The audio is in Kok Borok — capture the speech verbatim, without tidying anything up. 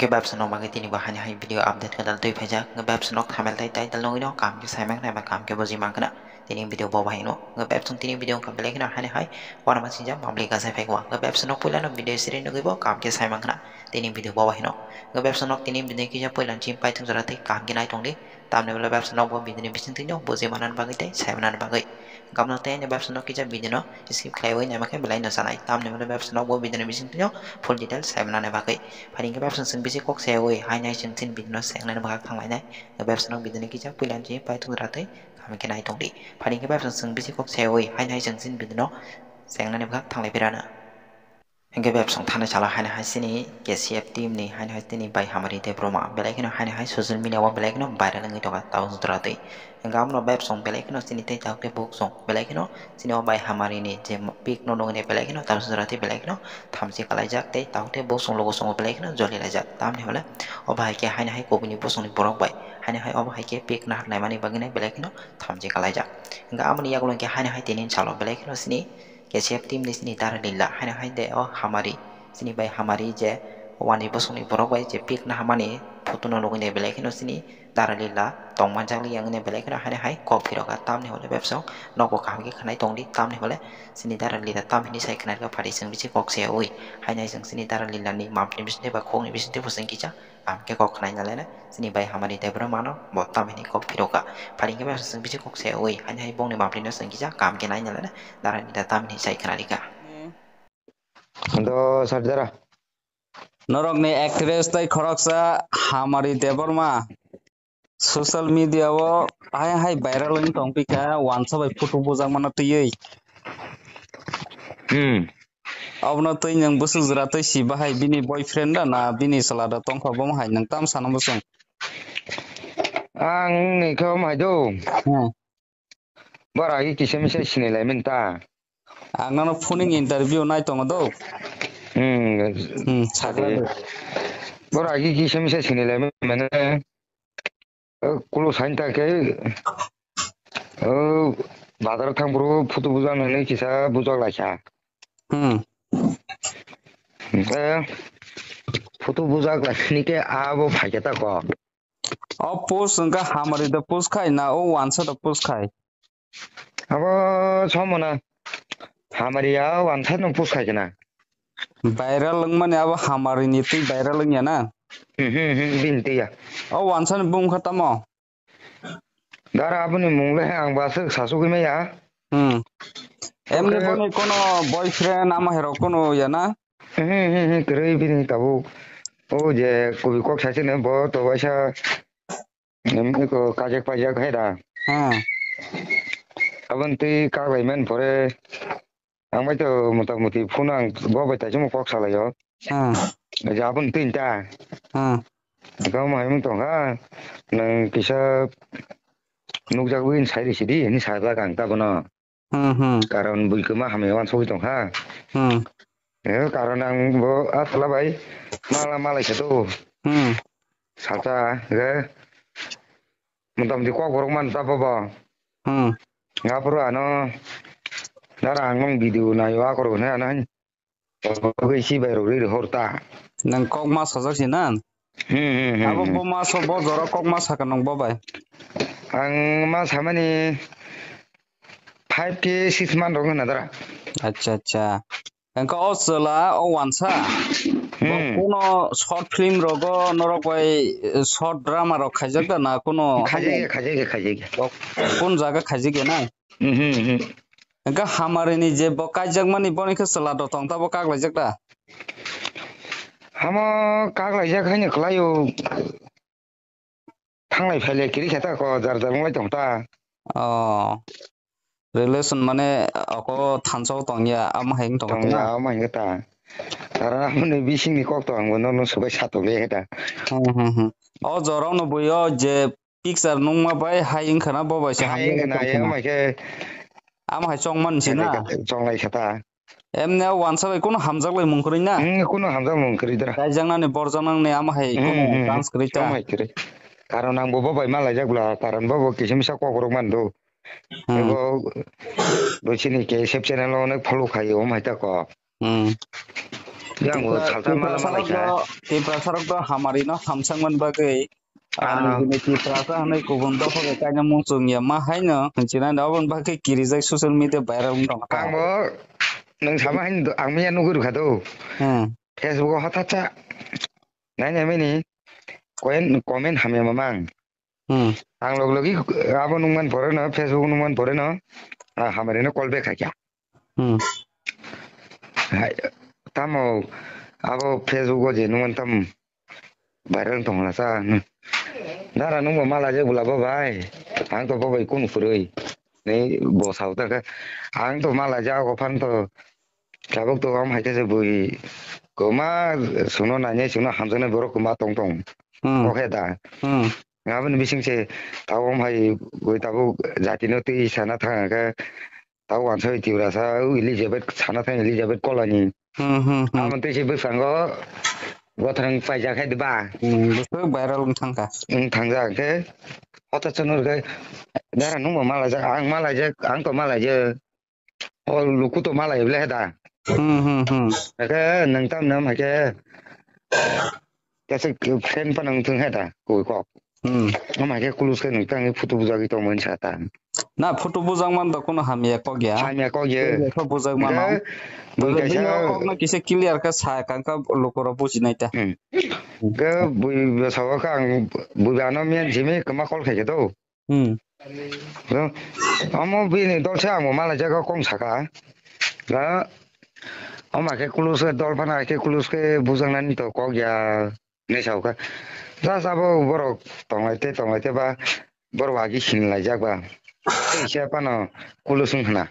Hwnkhe bebsa nok bagwi tini bo haini hai video update kwtal twi phaijak. Hwnkhe bebsa nok thumbnail tei title nugwi no kaham khe sai mankha eba kaham khe buji mankha. Tini video bo bahai no. Hwnkhe bebsa tini video wngkha belai kheno haini hai uanama sinjak public gasai phaikha. Hwnkhe bebsa nok puila no video siri nugwi bo kaham khe sai mankha. Tini video bo bahai no. Hwnkhe bebsa nok tini video kisa puila chim paithung jora tei kaham khe nai tongdi. Tamni ulo bebsa nok bo video ni bisingtwi no buji manani bagwi tei sai manani bagwi. Gamno tei ani bebsa nok kisa video no skip khlaiwi naima khe belai no chanai. Tamni ulo bebsa nok bo video ni bisingtwi no full detail sai manani bagwi. Phai hwnkhe bebsa chwng bisi kok sayawi haini hai chwng chini video no sengnani bwkhak thanglainai. Bebsa nok video ni kisa puila ni chini paithung jora tei kaham khe nai tongdi. Phai hwnkhe bebsa chwng bisi kok sayawi haini hai chwng chini video no sengnani bwkhak thanglai phirana. Hwnkhe bebsa chwng thani salo haini hai chini K C F team ni haini hai chini bai Hamari Debbarma belai kheno haini hai social media o belai kheno viral wngwi tongo tabuk jora twi. Hwnkhe amno bebsa chwng belai kheno chini tei tabuk tei buk chwng belai kheno chini o bai Hamari ni je pic no nugwi belai kheno tabuk jora twi belai kheno thamchi kalaijak tei tabuk tei buk chwng logo chwng belai kheno joli laijak. Tamni hole o bahai khe haini hai kubuni bosongni borok bai haini hai obo hai khe pic nahar naimani bagwi belai kheno thamchi kalaijak. Hwnkhe amoni yagulo hwnkhe haini hai tini salo belai kheno chini K C F team ni chini Dara Lila haino hai de o Hamari, chini bai Hamari je wani bosongni borok bai je pic naharmani photo no nugwi nai belai kheno chini Dara Lila tongma jak li yang belai kheno haino hai kok phirok a tamni hole bebsa nok bo kaham khe khwnai tongdi tamni hole chini Dara Lila tam hini sai khwnai rwkha phari chwng bisi kok se ui haino hai chwng chini Dara Lila ni mam ni bisingtwi ba khok ni bisingtwi bo chwng kisa. Kaham khe kok khwnai nalai chini bai Hamari Debbarma no bo tamni kok phirokha. Phari hwnkhe bebsa chwng bisi kok se ui haino hai bongni bapli no chwng kisa kaham khe nai nalai Dara Lila tamni sai khwnarikha. Do sardara. Norokni actress tei khoroksa Hamari Debbarma social media o hai hai viral wngwi tongpikha wansa bai photo bujakmano twiwi. Hmm. Abono twi nwng bwswk jora twi si bahai bini boyfriend da na bini chwla da tongkha obo hai nwng tam sana bwswng? Ang ni khe omo hai do. Hmm. Bora agi kisa misa sinilai mani ta. Ang nono phoning interview nai tongo do. Hmm. Hmm, sakra do. Bora agi kisa misa sinilai mani. Kulo sain ta khe, o, bazar thang phuru photo bujak nani kisa bujak laisa. Hmm. Hwnkhe photo bujak laisani khe abo phaikhe ta kok. O post hwnkhe Hamari da post khai na o wansa da post khai? Abo somona Hamari ya wansa no post khai khe na. Viral wngmani abo Hamari ni twi viral wngya na? Hmm, hmm, hmm, bini twi ya. O wansa ni bumung kha tamo? Dara aboni mung le ang bo aswk sasugwi maya. Hmm. Emni boni kono boyfriend ama herok kono ya na? Hmm, hmm, hmm, kwrwi bini tabuk. O je kubi kok sachini bo to waisa, em, ko kajak pajak hai da. Hmm. Aboni twi kaklai man pore. Ang bai to mota moti phone ang bo bai taisimo kok salai o. Hmm. Je aboni twi ta. Hmm. Gam hai mung tong ha. Nang kisa nukjagwi sai risi di, hini sajak ang ta bono. Hmm, hmm. Karon bui kwma hamya wansugwi tong ha. Hmm. Eh, karon ang bo a tola bai mala malai sa to. Hmm. Salsa, ge. Mota moti kok borok man ta bobo. Hmm. Nga poro ano dara ang nong video nayo a koro ne ano. Ogo isi bai rok ri hor ta. Nang kok ma sajak si na? Hmm, hmm, hmm, Abo hmm. Bo ma so bo jora kok ma saka nang bo bai. Ang ma samani five K six man rok na dara. Acha, acha. Engka o chwla o wansa. Bo Hmm. Kuno short film rogo norok bai, eh, short drama rok khaijak da na kuno? Khaijak ya, khaijak ya, khaijak ya. Bo kun jaga khaijak ya na? Hmm, hmm, hmm. Engka Hamari ni je bo kaijak mani boni khe chwla do tong ta bo kak laijak da? Hamo kak laijak haino kwlai o. Thanglai phailai kiri khe ta ko jar jar wng lai tong ta. Oh. Relation mane oko thansa o tong ya, amo hai wng tong Tong ta na? Ya, amo hai ta. Karon amo ni bising ni kok to ang bo no no subai sa tong le ta. Hmm, hmm, hmm. O jorao no bui o je picture nungma bai hai wngkha na, bo bai se Hai hamya wngkha na, wngkha ya na. Mai khe Amo hai chong man si na? Chong lai khe ta. Emne o wansa bai kuno hamjak lai mung kwrwi na? Hmm, kuno hamjak mung kwrwi dra. Kaijaknani borjaknani amo hai Hmm, kuno hmm, chance kwrwi ta. Chong hai kwrwi. Karon ang bo bo bai ma laijak bla, karon bo bo kisa misa kok rok man do. Hmm. Ebo bo chini K S F channel o onek follow khai o mai ta ko. Hmm. Yang bo Tipra, salsa mala Tiprasa mala rok kha. Do, Tiprasa rok do hamari no hamsang man bagwi. Ah. Ang bini Tiprasa hwnwi kubun dopha bai kainamung chwng ya ma haino hinchina da obon bagwi kirijak social media viral wng tong kha. Ang bo nwng sama haino do, ang miya nugwi rwkha do. Hmm. Facebook o hothatsa. Nai nai mini koyen comment hamya mamang. Hmm. Ang log logi abo nungman pore no, Facebook nungman pore no. Ah, hamari no call back khaikha. Hmm. Hai, tamo abo Facebook o je nungman tam viral tong la sa. Dara nungbo mala je bula bo bai. Ang to bo bai kun furui. Nei bo sao ta ka. Ang to mala ja ko phan to. Tabuk to am hai khe se bui kwma suno nainai suno hamjaknai borok kwma tong tong. Hmm. Kok he da. Hmm. Aboni bising se tabuk am hai bui tabuk jati no twi sana thang khe tabuk wansai Tiprasa o Elizabeth sana thang Elizabeth Kolani. Hmm, hmm, hmm. Amo twi se bwskango bwtharang paijak hai ba. Hmm, bwswk viral wng thang kha. Wng thang jak khe hota chonor khe dara nungbo malaijak ang malaijak ang to malaijak. O luku to malai ble heda. Hmm, hmm, hmm. Eke nang tam nam hake. Kese friend pa nang thung heda. Kui kok. Hmm. Ama ke kulus ke nang tang photo bujagi to mon sa ta. Na photo bujang man da kono hamya kok ya. Hamya kok ye. Ko bujang man. Eke bui kaisa kok na kise clear ka sa kang ka luku ro buji nai ta. Hmm. Ke bui sawa ka ang bui ano mian jimi kema kol khai ke to. Hmm. Omo bini dol se ang bo malai jaga kong saka. Da, omo khe kulus khe dol phano hai khe kulus khe bujaknani to kok ya hinwi sa kha. Just abo borok tonglai te tonglai te ba borok agi sin lai jak ba. Tei se phano kulus wng khna.